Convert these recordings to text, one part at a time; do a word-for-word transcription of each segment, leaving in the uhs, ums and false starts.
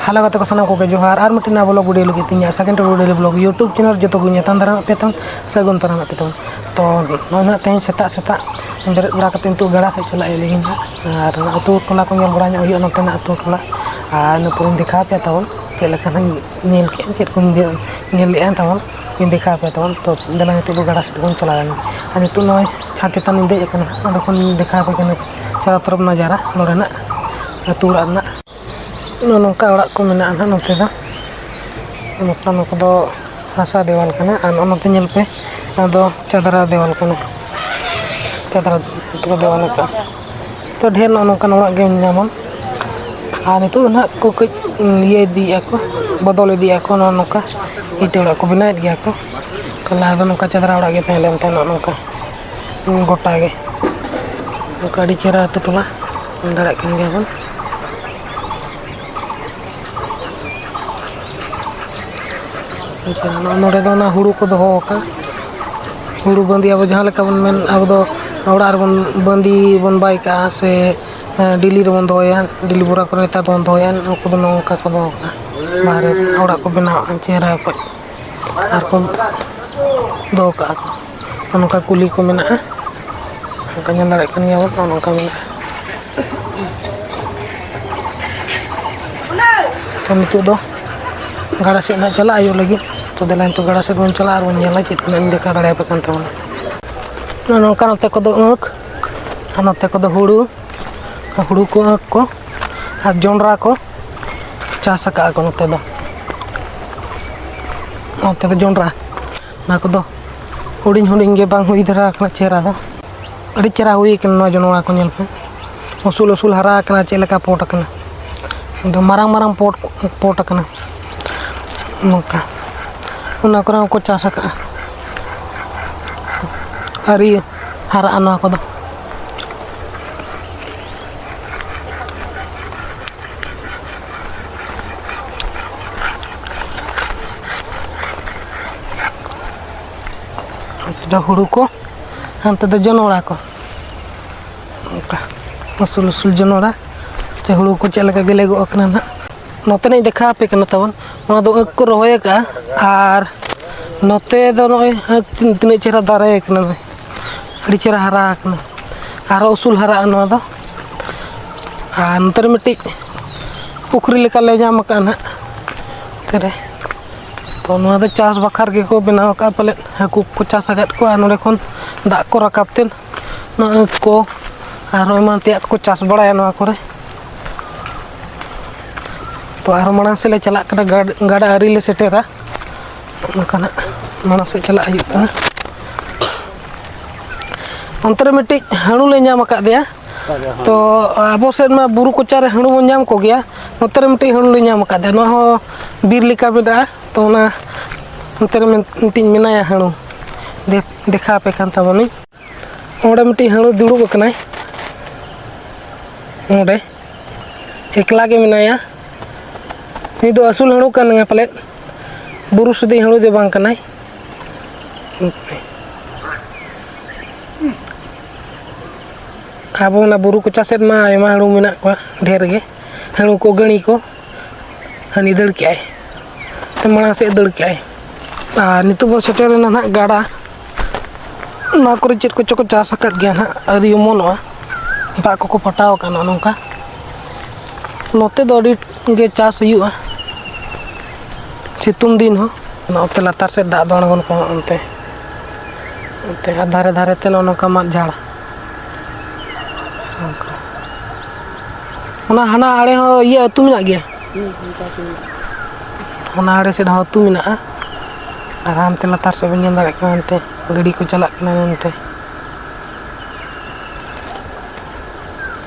Hello ᱜᱟᱛᱮ ᱠᱚ, ᱥᱟᱱᱟᱢ ᱠᱚᱜᱮ ᱡᱚᱦᱟᱨ᱾ ᱟᱨ ᱢᱤᱫᱴᱤᱡ ᱱᱟᱣᱟ vlog video ᱞᱟᱹᱜᱤᱫ ᱛᱮ ᱤᱧᱟᱹᱜ Second Vlog YouTube channel ᱡᱚᱛᱚ ᱠᱚ ᱧᱮᱞ ᱛᱟᱢ ᱫᱟᱨᱟᱢ ᱯᱮ ᱛᱟᱵᱚᱱ, ᱥᱟᱹᱜᱩᱱ ᱫᱟᱨᱟᱢ ᱯᱮ ᱛᱟᱵᱚᱱ᱾ ᱛᱚ ᱱᱚᱜᱼᱚᱭ ᱱᱟᱦᱟᱜ ᱛᱮᱦᱮᱧ ᱥᱮᱛᱟᱜ ᱥᱮᱛᱟᱜ ᱵᱮᱨᱮᱫ ᱵᱟᱲᱟ ᱠᱟᱛᱮ ᱱᱤᱛᱚᱜ ᱜᱟᱰᱟ ᱥᱮᱫ ᱪᱟᱞᱟᱜ ᱦᱩᱭᱩᱜ ᱞᱟᱹᱜᱤᱫ ᱱᱟᱦᱟᱜ᱾ ᱟᱨ ᱟᱹᱛᱩ ᱴᱚᱞᱟ ᱠᱚ ᱧᱮᱞ ᱵᱟᱲᱟ ᱧᱚᱜ ᱦᱩᱭᱩᱜᱼᱟ, ᱱᱚᱛᱮᱱᱟᱜ ᱟᱹᱛᱩ ᱴᱚᱞᱟ᱾ ᱟᱨ ᱤᱱᱟᱹ ᱯᱚᱨᱮᱧ ᱫᱮᱠᱷᱟᱣ ᱯᱮᱭᱟ ᱛᱟᱵᱚᱱ ᱪᱮᱫ ᱞᱮᱠᱟ ᱱᱟᱦᱟᱜ ᱤᱧ ᱧᱮᱞ ᱠᱮᱜᱼᱟ, ᱪᱮᱫ ᱠᱚᱧ ᱧᱮᱞ ᱞᱮᱜᱼᱟ ᱛᱟᱵᱚᱱ᱾ ᱛᱚ ᱫᱮᱞᱟ ᱱᱤᱛᱚᱜ ᱫᱚ ᱜᱟᱰᱟ ᱥᱮᱫ ᱵᱚᱱ ᱪᱟᱞᱟᱣ ᱞᱮᱱ ᱜᱮ᱾ ᱟᱨ ᱱᱤᱛᱚᱜ ᱱᱚᱜᱼᱚᱭ ᱪᱷᱟᱫᱽ ᱪᱮᱛᱟᱱ ᱤᱧ ᱫᱮᱡ ᱟᱠᱟᱱᱟ, ᱚᱸᱰᱮ ᱠᱷᱚᱱ ᱫᱮᱠᱷᱟᱣ ᱟᱯᱮ ᱠᱟᱱᱟ ᱪᱟᱨᱟ ᱛᱚᱨᱚᱯ ᱱᱟᱡᱟᱨᱟ ᱱᱚᱰᱮᱱᱟᱜ ᱟᱹᱛᱩ ᱚᱲᱟᱜ ᱨᱮᱱᱟᱜ᱾ ᱱᱚᱜᱼᱚ ᱱᱚᱝᱠᱟ ᱚᱲᱟᱜ ᱠᱚ ᱢᱮᱱᱟᱜᱼᱟ ᱱᱟᱦᱟᱜ ᱱᱚᱛᱮ ᱫᱚ᱾ ᱱᱚᱝᱠᱟ, ᱱᱚᱣᱟ ᱠᱚᱫᱚ ᱦᱟᱥᱟ ᱫᱮᱣᱟᱞ ᱠᱟᱱᱟ, ᱟᱨ ᱱᱚᱜᱼᱚ ᱱᱚᱛᱮ ᱧᱮᱞ ᱯᱮ, ᱱᱚᱣᱟ ᱫᱚ ᱪᱟᱫᱽᱨᱟ ᱫᱮᱣᱟᱞ ᱠᱟᱱᱟ, ᱪᱟᱫᱽᱨᱟ ᱛᱮᱠᱚ ᱫᱮᱣᱟᱞ ᱟᱠᱟᱫᱼᱟ᱾ ᱛᱚ ᱰᱷᱮᱨ ᱱᱚᱜᱼᱚ ᱱᱚᱝᱠᱟᱱ ᱚᱲᱟᱜ ᱜᱮᱢ ᱧᱟᱢᱟ᱾ ᱟᱨ ᱱᱤᱛᱚᱜ ᱫᱚ ᱱᱟᱦᱟᱜ ᱠᱚ ᱠᱟᱹᱡ ᱤᱭᱟᱹ ᱤᱫᱤᱭᱮᱫᱼᱟ ᱠᱚ, ᱵᱚᱫᱚᱞ ᱤᱫᱤᱭᱮᱫᱼᱟ ᱠᱚ, ᱱᱚᱜᱼᱚ ᱱᱚᱝᱠᱟ ᱤᱴᱟᱹ ᱚᱲᱟᱜ ᱠᱚ ᱵᱮᱱᱟᱣᱮᱫ ᱜᱮᱭᱟ ᱠᱚ᱾ ᱞᱟᱦᱟ ᱫᱚ ᱱᱚᱝᱠᱟ ᱪᱟᱫᱽᱨᱟ ᱚᱲᱟᱜ ᱜᱮ ᱛᱟᱦᱮᱸ ᱞᱮᱱ ᱛᱟᱦᱮᱸ, ᱱᱚᱜᱼᱚ ᱱᱚᱝᱠᱟ ᱜᱚᱴᱟ ᱜᱮ᱾ ᱱᱚᱝᱠᱟ ᱟᱹᱰᱤ ᱪᱮᱦᱨᱟ ᱟᱹᱛᱩ ᱴᱚᱞᱟ, ᱧᱮᱞ ᱫᱟᱲᱮᱭᱟᱜ ᱠᱟᱱ ᱜᱮᱭᱟ ᱵᱚᱱ᱾ ᱱᱚᱜᱼᱚ ᱱᱚᱰᱮ ᱫᱚ ᱚᱱᱟ ᱦᱩᱲᱩ ᱠᱚ ᱫᱚᱦᱚ ᱟᱠᱟᱫ, ᱦᱩᱲᱩ ᱵᱟᱸᱫᱤ, ᱟᱵᱚ ᱡᱟᱦᱟᱸ ᱞᱮᱠᱟ ᱵᱚᱱ ᱢᱮᱱ, ᱟᱵᱚ ᱫᱚ ᱚᱲᱟᱜ ᱨᱮᱵᱚᱱ ᱵᱟᱸᱫᱤ ᱵᱚᱱ ᱵᱟᱭ ᱠᱟᱜᱼᱟ ᱥᱮ, ᱦᱮᱸ, ᱰᱮᱞᱤ ᱨᱮᱵᱚᱱ ᱫᱚᱦᱚᱭᱟ, ᱰᱮᱞᱤ ᱵᱚᱨᱟ ᱠᱚᱨᱮ ᱱᱮᱛᱟᱨ ᱫᱚᱵᱚᱱ ᱫᱚᱦᱚᱭᱟ, ᱩᱱᱠᱩ ᱫᱚ ᱱᱚᱜᱼᱚ ᱱᱚᱝᱠᱟ ᱠᱚ ᱫᱚᱦᱚ ᱠᱟᱜᱼᱟ᱾ ᱵᱟᱦᱨᱮ ᱚᱲᱟᱜ ᱠᱚ ᱵᱮᱱᱟᱣᱟ ᱪᱮᱦᱨᱟ ᱠᱚ, ᱟᱨ ᱠᱚ ᱫᱚᱦᱚ ᱠᱟᱜᱼᱟ ᱠᱚ᱾ ᱱᱚᱜᱼᱚ ᱱᱚᱝᱠᱟ ᱠᱩᱞᱦᱤ ᱠᱚ ᱢᱮᱱᱟᱜᱼᱟ, ᱱᱚᱝᱠᱟ ᱧᱮᱞ ᱫᱟᱲᱮᱭᱟᱜ ᱠᱟᱱ ᱜᱮᱭᱟ ᱵᱚᱱ, ᱱᱚᱜᱼᱚ ᱱᱚᱝᱠᱟ ᱢᱮᱱᱟᱜᱼᱟ᱾ ᱛᱚ ᱱᱤᱛᱚᱜ ᱫᱚ ᱜᱟᱰᱟ ᱥᱮᱫ ᱱᱟᱦᱟᱜ ᱪᱟᱞᱟᱜ ᱦᱩᱭᱩᱜ ᱞᱟᱹᱜᱤᱫ᱾ ᱛᱚ ᱫᱮᱞᱟ ᱱᱤᱛᱚᱜ ᱜᱟᱰᱟ ᱥᱮᱫ ᱵᱚᱱ ᱪᱟᱞᱟᱜᱼᱟ ᱟᱨ ᱵᱚᱱ ᱧᱮᱞᱟ ᱪᱮᱫ ᱠᱚ ᱱᱟᱦᱟᱜ ᱤᱧ ᱫᱮᱠᱷᱟᱣ ᱫᱟᱲᱮᱭᱟᱯᱮ ᱠᱟᱱ ᱛᱟᱵᱚᱱᱟ᱾ ᱱᱚᱜᱼᱚ ᱱᱚᱝᱠᱟ ᱱᱚᱛᱮ ᱠᱚᱫᱚ ᱟᱹᱠᱷ, ᱟᱨ ᱱᱚᱛᱮ ᱠᱚᱫᱚ ᱦᱩᱲᱩ, ᱦᱩᱲᱩ ᱠᱚ ᱟᱹᱠᱷ ᱠᱚ, ᱟᱨ ᱡᱚᱱᱰᱨᱟ ᱠᱚ ᱪᱟᱥ ᱟᱠᱟᱫᱼᱟ ᱠᱚ ᱱᱚᱛᱮ ᱫᱚ᱾ ᱱᱚᱛᱮ ᱫᱚ ᱡᱚᱱᱰᱨᱟ, ᱚᱱᱟ ᱠᱚᱫᱚ ᱦᱩᱰᱤᱧ ᱦᱩᱰᱤᱧ ᱜᱮ, ᱵᱟᱝ ᱦᱩᱭ ᱫᱷᱟᱨᱟ ᱟᱠᱟᱱᱟ ᱪᱮᱦᱨᱟ ᱫᱚ᱾ ᱟᱹᱰᱤ ᱪᱮᱦᱨᱟ ᱦᱩᱭ ᱟᱠᱟᱱᱟ ᱱᱚᱣᱟ ᱡᱚᱱᱰᱨᱟ ᱠᱚ, ᱧᱮᱞ ᱯᱮ᱾ ᱩᱥᱩᱞ ᱩᱥᱩᱞ ᱦᱟᱨᱟ ᱟᱠᱟᱱᱟ, ᱪᱮᱫ ᱞᱮᱠᱟ ᱯᱚᱴ ᱟᱠᱟᱱᱟ᱾ ᱟᱫᱚ ᱢᱟᱨᱟᱝ ᱢᱟᱨᱟᱝ ᱯᱚᱴ, ᱯᱚᱴ ᱟᱠᱟᱱᱟ ᱱᱚᱝᱠᱟ᱾ ᱚᱱᱟ ᱠᱚᱨᱮ ᱦᱚᱸᱠᱚ ᱪᱟᱥ ᱟᱠᱟᱫᱼᱟ᱾ ᱟᱹᱣᱨᱤ ᱦᱟᱨᱟᱜᱼᱟ ᱱᱚᱣᱟ ᱠᱚᱫᱚ᱾ ᱱᱚᱛᱮ ᱫᱚ ᱦᱩᱲᱩ ᱠᱚ, ᱦᱟᱱᱛᱮ ᱫᱚ ᱡᱚᱱᱚᱲᱟ ᱠᱚ᱾ ᱚᱱᱠᱟ ᱩᱥᱩᱞ ᱩᱥᱩᱞ ᱡᱚᱱᱚᱲᱟ᱾ ᱛᱮ ᱦᱩᱲᱩ ᱠᱚ ᱪᱮᱫ ᱞᱮᱠᱟ ᱜᱮᱞᱮ ᱜᱚᱜ ᱟᱠᱟᱱᱟ ᱱᱟᱦᱟᱜ᱾ ᱱᱚᱛᱮᱱᱟᱜ ᱤᱧ ᱫᱮᱠᱷᱟᱣ ᱟᱯᱮ ᱠᱟᱱᱟ ᱛᱟᱵᱚᱱ᱾ ᱚᱱᱟ ᱫᱚ ᱟᱹᱠ ᱠᱚ ᱨᱚᱦᱚᱭ ᱟᱠᱟᱫᱼᱟ᱾ ᱟᱨ ᱱᱚᱛᱮ ᱫᱚ ᱱᱚᱜᱼᱚᱭ ᱟᱹᱠ ᱛᱤᱱᱟᱹᱜ ᱪᱮᱦᱨᱟ ᱫᱟᱨᱮ ᱟᱠᱟᱱᱟ, ᱟᱹᱰᱤ ᱪᱮᱦᱨᱟ ᱦᱟᱨᱟ ᱟᱠᱟᱱᱟ᱾ ᱟᱨᱦᱚᱸ ᱩᱥᱩᱞ ᱦᱟᱨᱟᱜᱼᱟ ᱱᱚᱣᱟ ᱫᱚ᱾ ᱟᱨ ᱱᱚᱛᱮ ᱨᱮ ᱢᱤᱫᱴᱤᱡ ᱯᱩᱠᱷᱨᱤ ᱞᱮᱠᱟ ᱞᱮ ᱧᱟᱢ ᱟᱠᱟᱫᱼᱟ ᱱᱟᱦᱟᱜ ᱱᱚᱛᱮ ᱨᱮ᱾ ᱛᱚ ᱱᱚᱣᱟ ᱫᱚ ᱪᱟᱥ ᱵᱟᱠᱷᱨᱟ ᱜᱮᱠᱚ ᱵᱮᱱᱟᱣ ᱟᱠᱟᱫᱼᱟ ᱯᱟᱞᱮᱫ, ᱦᱟᱹᱠᱩ ᱠᱚᱠᱚ ᱪᱟᱥ ᱟᱠᱟᱫ ᱠᱚᱣᱟ᱾ ᱟᱨ ᱱᱚᱸᱰᱮ ᱠᱷᱚᱱ ᱫᱟᱜ ᱠᱚ ᱨᱟᱠᱟᱵ ᱛᱮ ᱱᱚᱣᱟ ᱟᱹᱠ ᱠᱚ ᱟᱨᱦᱚᱸ ᱮᱢᱟᱱ ᱛᱮᱭᱟᱜ ᱠᱚᱠᱚ ᱪᱟᱥ ᱵᱟᱲᱟᱭᱟ ᱱᱚᱣᱟ ᱠᱚᱨᱮ᱾ ᱛᱚ ᱟᱨᱦᱚᱸ ᱢᱟᱲᱟᱝ ᱥᱮᱫ ᱞᱮ ᱪᱟᱞᱟᱜ ᱠᱟᱱᱟ, ᱜᱟᱰ-, ᱜᱟᱰᱟ ᱟᱹᱨᱤ ᱞᱮ ᱥᱮᱴᱮᱨᱟ᱾ ᱚᱱᱠᱟ ᱱᱟᱜ ᱢᱟᱲᱟᱝ ᱥᱮᱫ ᱪᱟᱞᱟᱜ ᱦᱩᱭᱩᱜ ᱠᱟᱱᱟ᱾ ᱚᱱᱛᱮ ᱨᱮ ᱢᱤᱫᱴᱤᱡ ᱦᱟᱹᱬᱩ ᱞᱮ ᱧᱟᱢ ᱟᱠᱟᱫᱮᱭᱟ᱾ ᱛᱚ ᱟᱵᱚ ᱥᱮᱫ ᱢᱟ ᱵᱩᱨᱩ ᱠᱚᱪᱟ ᱨᱮ ᱦᱟᱹᱬᱩ ᱵᱚᱱ ᱧᱟᱢ ᱠᱚᱜᱮᱭᱟ, ᱱᱚᱛᱮ ᱨᱮ ᱢᱤᱫᱴᱤᱡ ᱦᱟᱹᱬᱩ ᱞᱮ ᱧᱟᱢ ᱟᱠᱟᱫᱮᱭᱟ᱾ ᱱᱚᱣᱟ ᱦᱚᱸ ᱵᱤᱨ ᱞᱮᱠᱟ ᱢᱮᱱᱟᱜᱼᱟ᱾ ᱛᱚ ᱚᱱᱟ ᱚᱱᱛᱮ ᱨᱮ ᱢᱤᱫ-, ᱢᱤᱫᱴᱤᱡ ᱢᱮᱱᱟᱭᱟ ᱦᱟᱹᱬᱩ, ᱫᱮ-, ᱫᱮᱠᱷᱟᱣ ᱟᱯᱮ ᱠᱟᱱ ᱛᱟᱵᱚᱱᱟᱹᱧ᱾ ᱚᱸᱰᱮ ᱢᱤᱫᱴᱤᱡ ᱦᱟᱹᱬᱩ ᱫᱩᱲᱩᱵ ᱟᱠᱟᱱᱟᱭ, ᱚᱸᱰᱮ ᱮᱠᱞᱟ ᱜᱮ ᱢᱮᱱᱟᱭᱟ᱾ ᱩᱱᱤ ᱫᱚ ᱟᱹᱥᱩᱞ ᱦᱟᱹᱬᱩ ᱠᱟᱱ ᱜᱮᱭᱟ ᱯᱟᱞᱮᱫ, ᱵᱩᱨᱩ ᱥᱩᱫᱷᱤ ᱦᱟᱹᱬᱩ ᱫᱚ ᱵᱟᱝ ᱠᱟᱱᱟᱭ᱾ ᱟᱵᱚ ᱚᱱᱟ ᱵᱩᱨᱩ ᱠᱚᱪᱟ ᱥᱮᱫ ᱢᱟ ᱟᱭᱢᱟ ᱦᱟᱹᱬᱩ ᱢᱮᱱᱟᱜ ᱠᱚᱣᱟ, ᱰᱷᱮᱨ ᱜᱮ ᱦᱟᱹᱬᱩ ᱠᱚ, ᱜᱟᱹᱲᱤ ᱠᱚ᱾ ᱦᱟᱹᱱᱤ ᱫᱟᱹᱲ ᱠᱮᱜᱼᱟᱭ, ᱛᱚ ᱢᱟᱲᱟᱝ ᱥᱮᱫ ᱫᱟᱹᱲ ᱠᱮᱜᱼᱟᱭ᱾ ᱟᱨ ᱱᱤᱛᱚᱜ ᱵᱚᱱ ᱥᱮᱴᱮᱨ ᱮᱱᱟ ᱱᱟᱦᱟᱜ ᱜᱟᱰᱟ᱾ ᱱᱚᱣᱟ ᱠᱚᱨᱮ ᱪᱮᱫ ᱠᱚᱪᱚ ᱠᱚ ᱪᱟᱥ ᱟᱠᱟᱫ ᱜᱮᱭᱟ ᱱᱟᱦᱟᱜ, ᱟᱹᱣᱨᱤ ᱚᱢᱚᱱᱚᱜᱼᱟ, ᱫᱟᱜ ᱠᱚᱠᱚ ᱯᱟᱴᱟᱣ ᱟᱠᱟᱫ ᱱᱚᱜᱼᱚ ᱱᱚᱝᱠᱟ᱾ ᱱᱚᱛᱮ ᱫᱚ ᱟᱹᱰᱤ ᱜᱮ ᱪᱟᱥ ᱦᱩᱭᱩᱜᱼᱟ ᱥᱤᱛᱩᱝ ᱫᱤᱱ ᱦᱚᱸ᱾ ᱱᱚᱛᱮ ᱞᱟᱛᱟᱨ ᱥᱮᱫ ᱫᱟᱜ ᱫᱚ ᱟᱬᱜᱚᱱ ᱠᱟᱱᱟ ᱚᱱᱛᱮ, ᱚᱱᱛᱮ ᱟᱨ ᱫᱷᱟᱨᱮ ᱫᱷᱟᱨᱮ ᱛᱮ ᱱᱚᱜᱼᱚ ᱱᱚᱝᱠᱟ ᱢᱟᱫ ᱡᱷᱟᱲ᱾ ᱚᱱᱠᱟ᱾ ᱚᱱᱟ ᱦᱟᱱᱟ ᱟᱲᱮ ᱦᱚᱸ ᱤᱭᱟᱹ ᱟᱹᱛᱩ ᱢᱮᱱᱟᱜ ᱜᱮᱭᱟ᱾ ᱦᱟᱱᱟ ᱟᱲᱮ ᱥᱮᱫ ᱦᱚᱸ ᱟᱹᱛᱩ ᱢᱮᱱᱟᱜᱼᱟ᱾ ᱟᱨ ᱦᱟᱱᱛᱮ ᱞᱟᱛᱟᱨ ᱥᱮᱫ ᱵᱮᱱ ᱧᱮᱞ ᱫᱟᱲᱮᱭᱟᱜ ᱠᱟᱱᱟ, ᱦᱟᱱᱛᱮ ᱜᱟᱹᱰᱤ ᱠᱚ ᱪᱟᱞᱟᱜ ᱠᱟᱱᱟ ᱦᱟᱱᱛᱮ᱾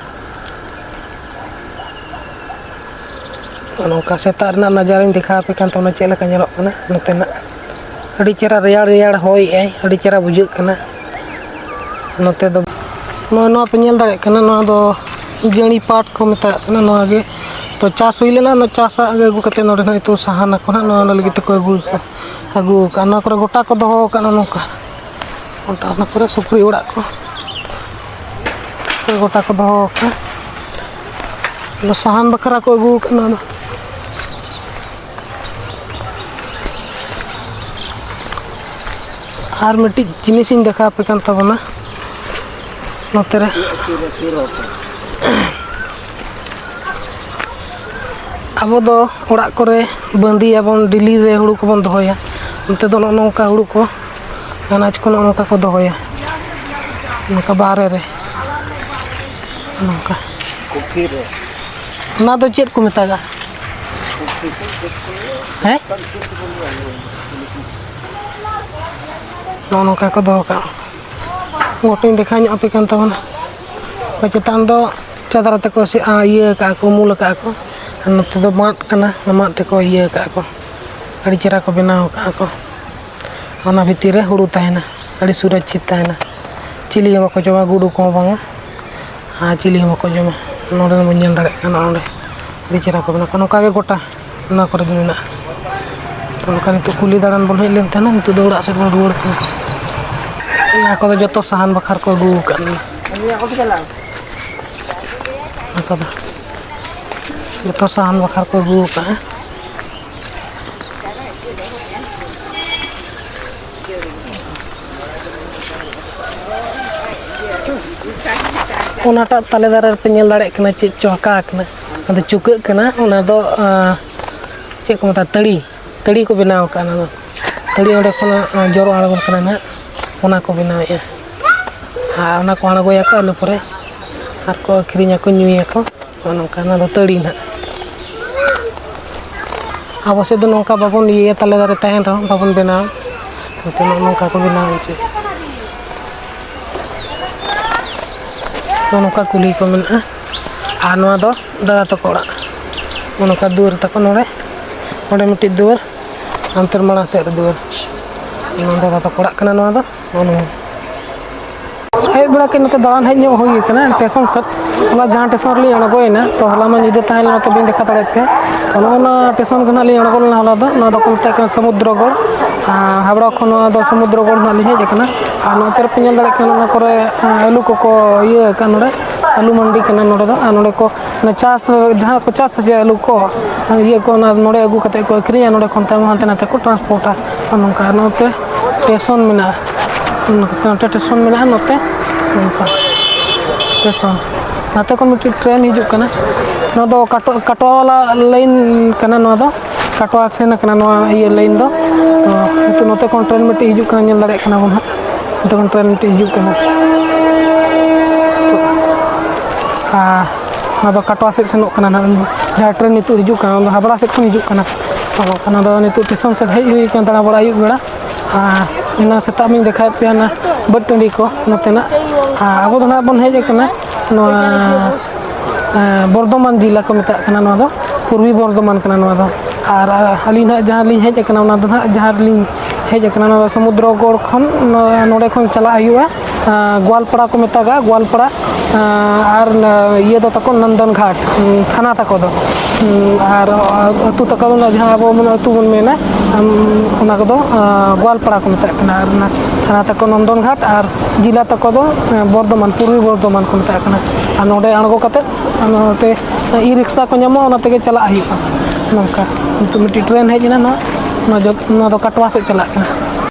ᱱᱚᱜᱼᱚ ᱱᱚᱝᱠᱟ ᱥᱮᱛᱟᱜ ᱨᱮᱱᱟᱜ ᱱᱟᱡᱟᱨᱟᱧ ᱫᱮᱠᱷᱟᱣ ᱟᱯᱮ ᱠᱟᱱ ᱛᱟᱵᱚᱱᱟ, ᱪᱮᱫ ᱞᱮᱠᱟ ᱧᱮᱞᱚᱜ ᱠᱟᱱᱟ ᱱᱚᱛᱮᱱᱟᱜ᱾ ᱟᱹᱰᱤ ᱪᱮᱦᱨᱟ ᱨᱮᱭᱟᱲ ᱨᱮᱭᱟᱲ ᱦᱚᱭᱮᱜᱼᱟᱭ, ᱟᱹᱰᱤ ᱪᱮᱦᱨᱟ ᱵᱩᱡᱷᱟᱹᱜ ᱠᱟᱱᱟ᱾ ᱱᱚᱛᱮ ᱫᱚ ᱱᱚᱜᱼᱚᱭ ᱱᱚᱣᱟ ᱯᱮ ᱧᱮᱞ ᱫᱟᱲᱮᱭᱟᱜ ᱠᱟᱱᱟ, ᱱᱚᱣᱟ ᱫᱚ ᱡᱟᱹᱲᱤ ᱯᱟᱴ ᱠᱚ ᱢᱮᱛᱟᱜ ᱠᱟᱱᱟ᱾ ᱱᱚᱣᱟ ᱜᱮ ᱛᱚ ᱪᱟᱥ ᱦᱩᱭ ᱞᱮᱱᱟ, ᱚᱱᱟ ᱪᱟᱥᱟᱜ ᱜᱮ ᱟᱹᱜᱩ ᱠᱟᱛᱮ ᱱᱚᱰᱮ ᱱᱟᱜ ᱱᱤᱛᱚᱜ ᱥᱟᱦᱟᱱ ᱟᱠᱚ ᱱᱟᱜ, ᱱᱚᱣᱟ ᱞᱟᱹᱜᱤᱫ ᱛᱮᱠᱚ ᱟᱹᱜᱩ ᱟᱠᱟᱫᱼᱟ᱾ ᱱᱚᱣᱟ ᱠᱚᱨᱮ ᱜᱚᱴᱟ ᱠᱚ ᱫᱚᱦᱚ ᱟᱠᱟᱫᱼᱟ ᱱᱚᱝᱠᱟ, ᱜᱚᱴᱟ ᱚᱱᱟ ᱠᱚᱨᱮ ᱥᱩᱠᱨᱤ ᱚᱲᱟᱜ ᱠᱚ ᱜᱚᱴᱟ ᱠᱚ ᱫᱚᱦᱚ ᱟᱠᱟᱫᱼᱟ᱾ ᱚᱱᱟ ᱥᱟᱦᱟᱱ ᱵᱟᱠᱷᱨᱟ ᱠᱚ ᱟᱹᱜᱩ ᱟᱠᱟᱫᱼᱟ ᱱᱚᱣᱟ ᱫᱚ᱾ ᱟᱨ ᱢᱤᱫᱴᱤᱡ ᱡᱤᱱᱤᱥᱤᱧ ᱫᱮᱠᱷᱟᱣ ᱟᱯᱮ ᱠᱟᱱ ᱛᱟᱵᱚᱱᱟ᱾ ᱱᱚᱛᱮ ᱨᱮ ᱟᱵᱚ ᱫᱚ ᱚᱲᱟᱜ ᱠᱚᱨᱮ ᱵᱟᱺᱫᱤᱭᱟᱵᱚᱱ, ᱰᱮᱞᱤ ᱨᱮ ᱦᱩᱲᱩ ᱠᱚᱵᱚᱱ ᱫᱚᱦᱚᱭᱟ᱾ ᱚᱱᱛᱮ ᱫᱚ ᱱᱚᱜᱼᱚ ᱱᱚᱝᱠᱟ ᱦᱩᱲᱩ ᱠᱚ, ᱟᱱᱟᱡᱽ ᱠᱚ ᱱᱚᱜᱼᱚ ᱱᱚᱝᱠᱟ ᱠᱚ ᱫᱚᱦᱚᱭᱟ, ᱱᱚᱝᱠᱟ ᱵᱟᱦᱨᱮ ᱨᱮ, ᱱᱚᱝᱠᱟ᱾ ᱯᱩᱠᱷᱨᱤ ᱨᱮ᱾ ᱚᱱᱟ ᱫᱚ ᱪᱮᱫ ᱠᱚ ᱢᱮᱛᱟᱜᱼᱟ? ᱦᱮᱸ? ᱱᱚᱜᱼᱚ ᱱᱚᱝᱠᱟ ᱠᱚ ᱫᱚᱦᱚ ᱠᱟᱜᱼᱟ᱾ ᱜᱚᱴᱟᱧ ᱫᱮᱠᱷᱟᱣ ᱧᱚᱜ ᱟᱯᱮ ᱠᱟᱱ ᱛᱟᱵᱚᱱᱟ᱾ ᱪᱮᱛᱟᱱ ᱫᱚ ᱪᱟᱫᱽᱨᱟ ᱛᱮᱠᱚ ᱥᱮ, ᱟ, ᱤᱭᱟᱹ ᱠᱟᱜᱼᱟ ᱠᱚ, ᱩᱢᱩᱞ ᱠᱟᱜᱼᱟ ᱠᱚ᱾ ᱟᱨ ᱱᱚᱛᱮ ᱫᱚ ᱢᱟᱫ ᱠᱟᱱᱟ, ᱚᱱᱟ ᱢᱟᱫ ᱛᱮᱠᱚ ᱤᱭᱟᱹ ᱠᱟᱜᱼᱟ ᱠᱚ᱾ ᱟᱹᱰᱤ ᱪᱮᱦᱨᱟ ᱠᱚ ᱵᱮᱱᱟᱣ ᱠᱟᱜᱼᱟ ᱠᱚ᱾ ᱚᱱᱟ ᱵᱷᱤᱛᱤᱨ ᱨᱮ ᱦᱩᱲᱩ ᱛᱟᱦᱮᱱᱟ, ᱟᱹᱰᱤ ᱥᱩᱨᱚᱠᱪᱷᱤᱛ ᱛᱟᱦᱮᱱᱟ᱾ ᱪᱤᱞᱤ ᱦᱚᱸ ᱵᱟᱠᱚ ᱡᱚᱢᱟ, ᱜᱩᱰᱩ ᱠᱚᱦᱚᱸ ᱵᱟᱝᱟ᱾ ᱟᱨ ᱪᱤᱞᱤ ᱦᱚᱸ ᱵᱟᱠᱚ ᱡᱚᱢᱟ᱾ ᱱᱚᱰᱮ ᱵᱚᱱ ᱧᱮᱞ ᱫᱟᱲᱮᱭᱟᱜ ᱠᱟᱱᱟ, ᱚᱸᱰᱮ ᱟᱹᱰᱤ ᱪᱮᱦᱨᱟ ᱠᱚ ᱵᱮᱱᱟᱣ ᱠᱟᱜᱼᱟ᱾ ᱱᱚᱝᱠᱟ ᱜᱮ ᱜᱚᱴᱟ ᱚᱱᱟ ᱠᱚᱨᱮ ᱫᱚ ᱢᱮᱱᱟᱜᱼᱟ᱾ ᱛᱚ, ᱚᱱᱠᱟ ᱱᱤᱛᱚᱜ ᱠᱩᱞᱦᱤ ᱫᱟᱬᱟᱱ ᱵᱚᱱ ᱦᱮᱡ ᱞᱮᱱ ᱛᱟᱦᱮᱱᱟ, ᱱᱤᱛᱚᱜ ᱫᱚ ᱚᱲᱟᱜ ᱥᱮᱫ ᱵᱚᱱ ᱨᱩᱣᱟᱹᱲ ᱠᱟᱱᱟ᱾ ᱚᱱᱟ ᱠᱚᱫᱚ ᱡᱚᱛᱚ ᱥᱟᱦᱟᱱ ᱵᱟᱠᱷᱟᱨ ᱠᱚ ᱟᱹᱜᱩ ᱟᱠᱟᱫ ᱞᱮᱭᱟ᱾ ᱚᱱᱟ ᱠᱚᱫᱚ ᱡᱚᱛᱚ ᱥᱟᱦᱟᱱ ᱵᱟᱠᱷᱟᱨ ᱠᱚ ᱟᱹᱜᱩ ᱟᱠᱟᱫᱼᱟ᱾ ᱚᱱᱟᱴᱟᱜ ᱛᱟᱞᱮ ᱫᱟᱨᱮ ᱨᱮᱯᱮ ᱧᱮᱞ ᱫᱟᱲᱮᱭᱟᱜ ᱠᱟᱱᱟ, ᱪᱮᱫ ᱪᱚ ᱟᱸᱠᱟ ᱟᱠᱟᱱᱟ, ᱚᱱᱟ ᱫᱚ ᱪᱩᱠᱟᱹᱜ ᱠᱟᱱᱟ, ᱚᱱᱟ ᱫᱚ, ᱟᱸ, ᱪᱮᱫ ᱠᱚ ᱢᱮᱛᱟᱜᱼᱟ, ᱛᱟᱹᱲᱤ, ᱛᱟᱹᱲᱤ ᱠᱚ ᱵᱮᱱᱟᱣ ᱟᱠᱟᱫᱼᱟ᱾ ᱚᱱᱟ ᱫᱚ ᱛᱟᱹᱲᱤ ᱚᱸᱰᱮ ᱠᱷᱚᱱᱟᱜ, ᱟᱸ, ᱡᱚᱨᱚ ᱟᱬᱜᱚᱱ ᱠᱟᱱᱟ ᱱᱟᱦᱟᱜ, ᱚᱱᱟ ᱠᱚ ᱵᱮᱱᱟᱣᱮᱫᱼᱟ᱾ ᱟᱨ ᱚᱱᱟ ᱠᱚ ᱟᱬᱜᱚᱭᱟᱠᱚ ᱟᱹᱞᱩ ᱯᱚᱨᱮ, ᱟᱨ ᱠᱚ ᱟᱹᱠᱷᱨᱤᱧᱟᱠᱚ, ᱧᱩᱭᱟᱠᱚ, ᱱᱚᱜᱼᱚ ᱱᱚᱝᱠᱟ᱾ ᱚᱱᱟ ᱫᱚ ᱛᱟᱹᱲᱤ ᱱᱟᱦᱟᱜ᱾ ᱟᱵᱚ ᱥᱮᱫ ᱫᱚ ᱱᱚᱝᱠᱟ ᱵᱟᱵᱚᱱ ᱤᱭᱟᱹᱭᱟ, ᱛᱟᱞᱮ ᱫᱟᱨᱮ ᱛᱟᱦᱮᱱ ᱨᱮᱦᱚᱸ ᱵᱟᱵᱚᱱ ᱵᱮᱱᱟᱣᱟ᱾ ᱱᱚᱛᱮ ᱱᱚᱜᱼᱚ ᱱᱚᱝᱠᱟ ᱠᱚ ᱵᱮᱱᱟᱣ ᱦᱚᱪᱚᱭᱟ᱾ ᱱᱚᱜᱼᱚ ᱱᱚᱝᱠᱟ ᱠᱩᱞᱦᱤ ᱠᱚ ᱢᱮᱱᱟᱜᱼᱟ᱾ ᱟᱨ ᱱᱚᱣᱟ ᱫᱚ ᱫᱟᱫᱟ ᱛᱟᱠᱚ ᱚᱲᱟᱜ᱾ ᱱᱚᱜᱼᱚ ᱱᱚᱝᱠᱟ ᱫᱩᱣᱟᱹᱨ ᱛᱟᱠᱚ ᱱᱚᱰᱮ, ᱚᱸᱰᱮ ᱢᱤᱫᱴᱤᱡ ᱫᱩᱣᱟᱹᱨ, ᱦᱟᱱᱛᱮ ᱢᱟᱲᱟᱝ ᱥᱮᱫ ᱨᱮ ᱫᱩᱣᱟᱹᱨ᱾ ᱱᱚᱣᱟ ᱫᱟᱫᱟ ᱛᱟᱠᱚ ᱚᱲᱟᱜ ᱠᱟᱱᱟ ᱱᱚᱣᱟ ᱫᱚ᱾ ᱱᱚᱜᱼᱚ ᱱᱚᱣᱟ᱾ ᱟᱹᱭᱩᱵ ᱵᱮᱲᱟ ᱠᱟᱹᱡ ᱱᱚᱛᱮ ᱫᱟᱬᱟᱱ ᱦᱮᱡ ᱧᱚᱜ ᱦᱩᱭ ᱠᱟᱱᱟ ᱥᱴᱮᱥᱚᱱ ᱥᱮᱫ᱾ ᱦᱚᱞᱟ ᱡᱟᱦᱟᱸ ᱥᱴᱮᱥᱚᱱ ᱨᱮᱞᱤᱧ ᱟᱬᱜᱚᱭᱮᱱᱟ, ᱛᱚ ᱦᱚᱞᱟ ᱢᱟ ᱧᱤᱫᱟᱹ ᱛᱟᱦᱮᱸ ᱞᱮᱱᱟ, ᱛᱚ ᱵᱟᱹᱧ ᱫᱮᱠᱷᱟᱣ ᱫᱟᱲᱮᱭᱟᱜ ᱯᱮᱭᱟ᱾ ᱛᱚ ᱱᱚᱜᱼᱚ ᱱᱚᱣᱟ ᱥᱴᱮᱥᱚᱱ ᱜᱮ ᱱᱟᱦᱟᱜ ᱞᱤᱧ ᱟᱬᱜᱚ ᱞᱮᱱᱟ ᱦᱚᱞᱟ ᱫᱚ᱾ ᱱᱚᱣᱟ ᱫᱚᱠᱚ ᱢᱮᱛᱟᱜ ᱠᱟᱱᱟ ᱥᱚᱢᱩᱫᱨᱚᱜᱚᱲ᱾ ᱟᱨ ᱦᱟᱵᱲᱟ ᱠᱷᱚᱱ ᱱᱚᱣᱟ ᱫᱚ ᱥᱚᱢᱩᱫᱨᱚᱜᱚᱲ ᱱᱟᱦᱟᱜ ᱞᱤᱧ ᱦᱮᱡ ᱟᱠᱟᱱᱟ᱾ ᱟᱨ ᱱᱚᱛᱮ ᱨᱮᱯᱮ ᱧᱮᱞ ᱫᱟᱲᱮᱭᱟᱜ ᱠᱟᱱᱟ, ᱚᱱᱟ ᱠᱚᱨᱮ, ᱟᱸ, ᱟᱹᱞᱩ ᱠᱚᱠᱚ ᱤᱭᱟᱹ ᱟᱠᱟᱫ ᱱᱚᱰᱮ, ᱟᱹᱞᱩ ᱢᱟᱱᱰᱤ ᱠᱟᱱᱟ ᱱᱚᱰᱮ ᱫᱚ᱾ ᱟᱨ ᱱᱚᱰᱮ ᱠᱚ ᱚᱱᱟ ᱪᱟᱥ, ᱡᱟᱦᱟᱸ ᱠᱚ ᱪᱟᱥ ᱡᱮ ᱟᱹᱞᱩ ᱠᱚ, ᱤᱭᱟᱹ ᱠᱚ, ᱚᱱᱟ ᱱᱚᱰᱮ ᱟᱹᱜᱩ ᱠᱟᱛᱮ ᱠᱚ ᱟᱹᱠᱷᱨᱤᱧᱟ, ᱱᱚᱰᱮ ᱠᱷᱚᱱ ᱛᱟᱭᱚᱢ ᱦᱟᱱᱛᱮ ᱱᱟᱛᱮ ᱠᱚ ᱴᱨᱟᱱᱥᱯᱳᱨᱴᱟ᱾ ᱱᱚᱜᱼᱚ ᱱᱚᱝᱠᱟ᱾ ᱱᱚᱛᱮ ᱥᱴᱮᱥᱚᱱ ᱢᱮᱱᱟᱜᱼᱟ᱾ ᱱᱚᱛᱮ ᱥᱴᱮᱥᱚᱱ ᱢᱮᱱᱟᱜᱼᱟ, ᱱᱚᱛᱮ ᱱᱚᱝᱠᱟ ᱥᱴᱮᱥᱚᱱ᱾ ᱱᱚᱛᱮ ᱠᱷᱚᱱ ᱢᱤᱫᱴᱤᱡ ᱴᱨᱮᱱ ᱦᱤᱡᱩᱜ ᱠᱟᱱᱟ᱾ ᱱᱚᱣᱟ ᱫᱚ ᱠᱟᱴᱣᱟ ᱠᱟᱴᱣᱟ ᱵᱟᱞᱟ ᱞᱟᱭᱤᱱ ᱠᱟᱱᱟ᱾ ᱱᱚᱣᱟ ᱫᱚ ᱠᱟᱴᱣᱟ ᱥᱮᱱ ᱠᱟᱱᱟ, ᱱᱚᱣᱟ ᱤᱭᱟᱹ ᱞᱟᱭᱤᱱ ᱫᱚ᱾ ᱛᱚ ᱱᱤᱛᱚᱜ ᱱᱚᱛᱮ ᱠᱷᱚᱱ ᱴᱨᱮᱱ ᱢᱤᱫᱴᱤᱡ ᱦᱤᱡᱩᱜ ᱠᱟᱱᱟ, ᱧᱮᱞ ᱫᱟᱲᱮᱭᱟᱜ ᱠᱟᱱᱟ ᱵᱚᱱ ᱦᱟᱸᱜ᱾ ᱱᱚᱛᱮ ᱠᱷᱚᱱ ᱴᱨᱮᱱ ᱢᱤᱫᱴᱤᱡ ᱦᱤᱡᱩᱜ ᱠᱟᱱᱟ᱾ ᱟᱨ ᱚᱱᱟ ᱫᱚ ᱠᱟᱴᱣᱟ ᱥᱮᱫ ᱥᱮᱱᱚᱜ ᱠᱟᱱᱟ ᱱᱟᱦᱟᱜ, ᱡᱟᱦᱟᱸ ᱴᱨᱮᱱ ᱱᱤᱛᱚᱜ ᱦᱤᱡᱩᱜ ᱠᱟᱱᱟ, ᱚᱱᱟ ᱫᱚ ᱦᱟᱵᱲᱟ ᱥᱮᱫ ᱠᱷᱚᱱ ᱦᱤᱡᱩᱜ ᱠᱟᱱᱟ᱾ ᱟᱫᱚ ᱚᱱᱟ ᱫᱚ ᱱᱤᱛᱚᱜ ᱥᱴᱮᱥᱚᱱ ᱥᱮᱫ ᱦᱮᱡ ᱦᱩᱭ ᱠᱟᱱᱟ, ᱫᱟᱬᱟ ᱵᱟᱲᱟ ᱟᱹᱭᱩᱵ ᱵᱮᱲᱟ᱾ ᱟᱨ ᱮᱱᱟᱝ ᱥᱮᱛᱟᱜ ᱢᱤᱧ ᱫᱮᱠᱷᱟᱣᱮᱫ ᱯᱮᱭᱟ ᱚᱱᱟ ᱵᱟᱹᱫᱽ ᱴᱟᱺᱰᱤ ᱠᱚ ᱱᱚᱛᱮᱱᱟᱜ᱾ ᱟᱨ ᱟᱵᱚ ᱫᱚ ᱱᱟᱦᱟᱜ ᱵᱚᱱ ᱦᱮᱡ ᱟᱠᱟᱱᱟ ᱱᱚᱣᱟ, ᱮᱸ, ᱵᱚᱨᱫᱷᱚᱢᱟᱱ ᱡᱮᱞᱟ ᱠᱚ ᱢᱮᱛᱟᱜ ᱠᱟᱱᱟ, ᱱᱚᱣᱟ ᱫᱚ ᱯᱩᱨᱵᱤ ᱵᱚᱨᱫᱷᱚᱢᱟᱱ ᱠᱟᱱᱟ ᱱᱚᱣᱟ ᱫᱚ᱾ ᱟᱨ, ᱟᱨ ᱟᱹᱞᱤᱧ ᱱᱟᱦᱟᱜ ᱡᱟᱦᱟᱸ ᱞᱤᱧ ᱦᱮᱡ ᱟᱠᱟᱱᱟ, ᱚᱱᱟ ᱫᱚ ᱱᱟᱦᱟᱜ ᱡᱟᱦᱟᱸ ᱨᱮᱞᱤᱧ ᱦᱮᱡ ᱟᱠᱟᱱᱟ, ᱱᱚᱣᱟ ᱫᱚ ᱥᱚᱢᱩᱫᱨᱚᱜᱚᱲ ᱠᱷᱚᱱ ᱱᱚ-, ᱱᱚᱰᱮ ᱠᱷᱚᱱ ᱪᱟᱞᱟᱜ ᱦᱩᱭᱩᱜᱼᱟ, ᱟᱸ, ᱜᱳᱣᱟᱞᱯᱟᱲᱟ ᱠᱚ ᱢᱮᱛᱟᱜᱼᱟ, ᱜᱳᱣᱟᱞᱯᱟᱲᱟ, ᱟᱸ, ᱟᱨ ᱱᱟ-, ᱤᱭᱟᱹ ᱫᱚ ᱛᱟᱠᱚ ᱱᱚᱱᱫᱚᱱ ᱜᱷᱟᱴ, ᱩᱸ, ᱛᱷᱟᱱᱟ ᱛᱟᱠᱚ ᱫᱚ᱾ ᱩᱸ, ᱟᱨ ᱟᱹᱛᱩ ᱛᱟᱠᱚ ᱫᱚ ᱡᱟᱦᱟᱸ ᱟᱵᱚ ᱵᱚᱱ ᱟᱹᱛᱩ ᱵᱚᱱ ᱢᱮᱱᱟ, ᱩᱸ, ᱚᱱᱟ ᱠᱚᱫᱚ, ᱟᱸ, ᱜᱳᱣᱟᱞᱯᱟᱲᱟ ᱠᱚ ᱢᱮᱛᱟᱜ ᱠᱟᱱᱟ᱾ ᱟᱨ ᱚᱱᱟ ᱛᱷᱟᱱᱟ ᱛᱟᱠᱚ ᱱᱚᱱᱫᱚᱱ ᱜᱷᱟᱴ ᱟᱨ ᱡᱮᱞᱟ ᱛᱟᱠᱚ ᱫᱚ, ᱮᱸ, ᱵᱚᱨᱫᱷᱚᱢᱟᱱ, ᱯᱩᱨᱵᱤ ᱵᱚᱨᱫᱷᱚᱢᱟᱱ ᱠᱚ ᱢᱮᱛᱟᱜ ᱠᱟᱱᱟ᱾ ᱟᱨ ᱱᱚᱰᱮ ᱟᱬᱜᱚ ᱠᱟᱛᱮᱫ, ᱟᱨ ᱱᱚᱛᱮ ᱤ ᱨᱤᱠᱥᱟ ᱠᱚ ᱧᱟᱢᱚᱜᱼᱟ, ᱚᱱᱟ ᱛᱮᱜᱮ ᱪᱟᱞᱟᱜ ᱦᱩᱭᱩᱜᱼᱟ᱾ ᱱᱚᱝᱠᱟ ᱱᱤᱛᱚᱜ ᱢᱤᱫᱴᱤᱡ ᱴᱨᱮᱱ ᱦᱮᱡ ᱮᱱᱟ, ᱱᱚᱣᱟ, ᱱᱚᱣᱟ ᱡᱚ-, ᱱᱚᱣᱟ ᱫᱚ ᱠᱟᱴᱣᱟ ᱥᱮᱫ ᱪᱟᱞᱟᱜ ᱠᱟᱱᱟ᱾